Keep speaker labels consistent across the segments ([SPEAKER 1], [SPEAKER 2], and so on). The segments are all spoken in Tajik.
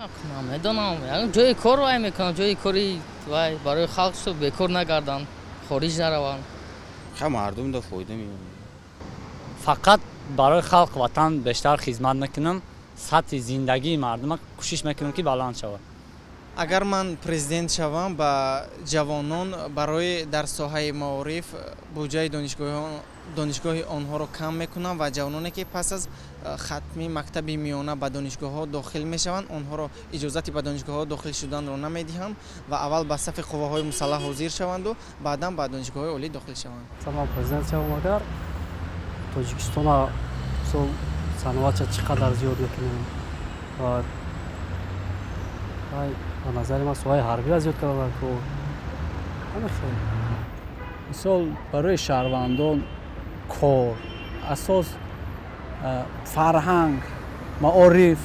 [SPEAKER 1] Намедонам, ҷои кор вай мекунам, ҷои кори вай барои халқ, шо бекор нагарданд, хориҷ нараванд.
[SPEAKER 2] Ха, мардум да фоида меёбад.
[SPEAKER 3] Фақат барои халқ, ватан бештар хизмат мекунам, сатҳи зиндагии мардума кӯшиш мекунам, ки баланд шавад.
[SPEAKER 4] Агар ман президент шавам, ба ҷавонон барои дар соҳаи маориф буҷаи донишгоҳи онҳоро кам мекунам ва ҷавононе, ки пас аз хатми мактаби миёна ба донишгоҳҳо дохил мешаванд, онҳоро иҷозати ба донишгоҳҳо дохил шуданро намедиҳам ва аввал ба сафи қувваҳои мусаллаҳ ҳозир шаванду баъдан ба донишгоҳҳои олӣ дохил шаванд.
[SPEAKER 5] Ман президент шавам агар, Тоҷикистона мисол саноатша чӣ қадар зиёд мекунем ва ба назари ман соҳаи ҳарбиро зиёд карда ку ҳама хел.
[SPEAKER 6] Мисол, барои шаҳрвандон кор асос, фарҳанг, маориф,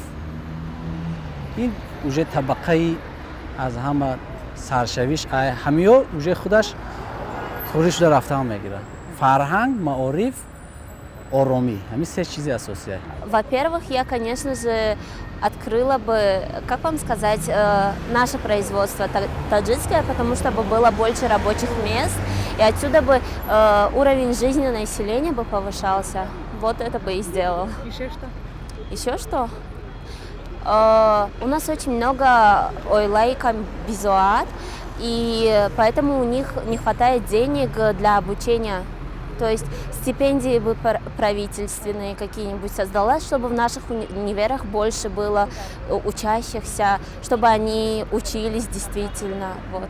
[SPEAKER 6] ин уже табақаи аз ҳама саршавиш ҳамиё уже худаш хурӣ шуда рафтан мегирад. Фарҳанг, маориф, оромӣ, ҳамин се чизи асосия.
[SPEAKER 7] Во-первых, я, конечно же, открыла бы, как вам сказать, наше производство таджикское, потому что бы было больше рабочих мест, и отсюда бы уровень жизни населения бы повышался. Вот это бы и сделала.
[SPEAKER 8] Еще что?
[SPEAKER 7] Еще что? У нас очень много оилаи камбизоат, и поэтому у них не хватает денег для обучения. То есть стипендии бы правительственные какие-нибудь создала, чтобы в наших универах больше было учащихся, чтобы они учились действительно. Вот.